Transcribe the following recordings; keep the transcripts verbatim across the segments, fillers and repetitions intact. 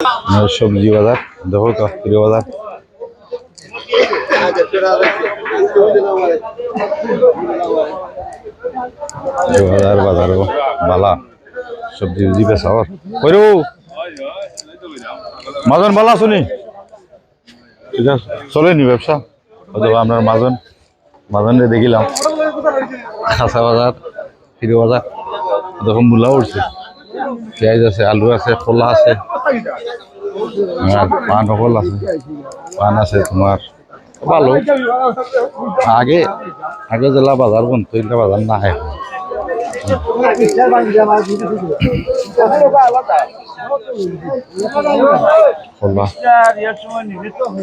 আর সবজি বাজার, দেখো তো, প্রিয় বাজার। প্রিয় বাজার, বাজার গো, বালা। সবজি উবজি বেচা অর। কইরো? মাজন বালা আছনি? ঠিক আছে, চলেনি ব্যবসা? অথবা আপনার মাজন, মাজনরে দেখিলাম। কাঁচা বাজার, ফিরে বাজার। দেখো মূলা উঠছে, পেঁয়াজ আছে, আলু আছে, কলা আছে, আর পান হকল আছে, পান আছে তোমার। ভালো। আগে, আগে যেলা বাজার বন্ধ, ইলা বাজার না এখন। কলা,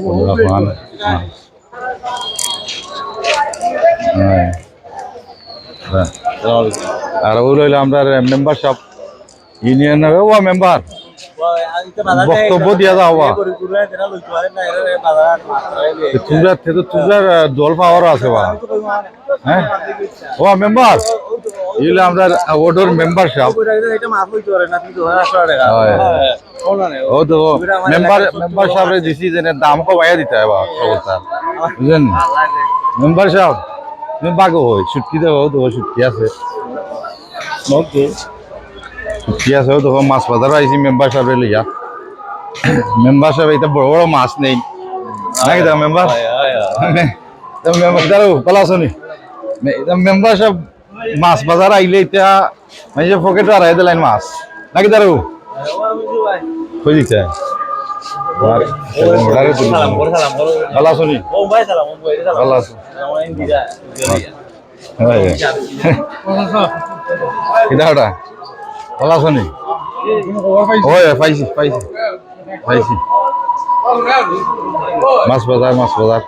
কলা পান, হ্যাঁ। হ্যাঁ। হ্যাঁ। আর ও লইলে আমরা মেম্বার সাহেব, ইউনিয়নের ও মেম্বার, বক্তব্য দিয়া যাও বা। তোমরা, তে তো তোমরা, আহ, দল পাওয়ার আছে বা। হ্যাঁ? ও মেম্বার, ইলা আমরা ওয়ার্ডর মেম্বার সাহেব। হয়। ও তো মেম্বার, মেম্বার সাহেবরে দিছি যে দাম কমাইয়া দিতে হবে বা, অবস্থা। বুঝলেন? মেম্বার সাহেব, তুমি বাগো হই, ছুটকি দেবো, ও তো ছুটকি আছে। ওকে। ছুটকি আছে, ও তো মাছ বাজার আইছি মেম্বার সাহেবরে লইয়া। মেম্বার সাহেব, এটা বড় বড় মাছ নেই। নাকি দেখো মেম্বার? হয়, হয়, হয়। তো মেম্বার, দাঁড়াও, ভালা আছনি? মে-, এটা মেম্বার সাহেব, মাছ বাজার আইলে এটা মানে পকেটো আড়াই দিলাইন মাছ। নাকি দাঁড়াও? কই দিতে? আর ওটারে তুলি দিন। ভালা আছনি? ভালা আছো? হ্যাঁ। কিতা ওটা? ভালা আছনি? ওই, পাইছি, পাইছি। পাইছি। মাছ বাজার, মাছ বাজার।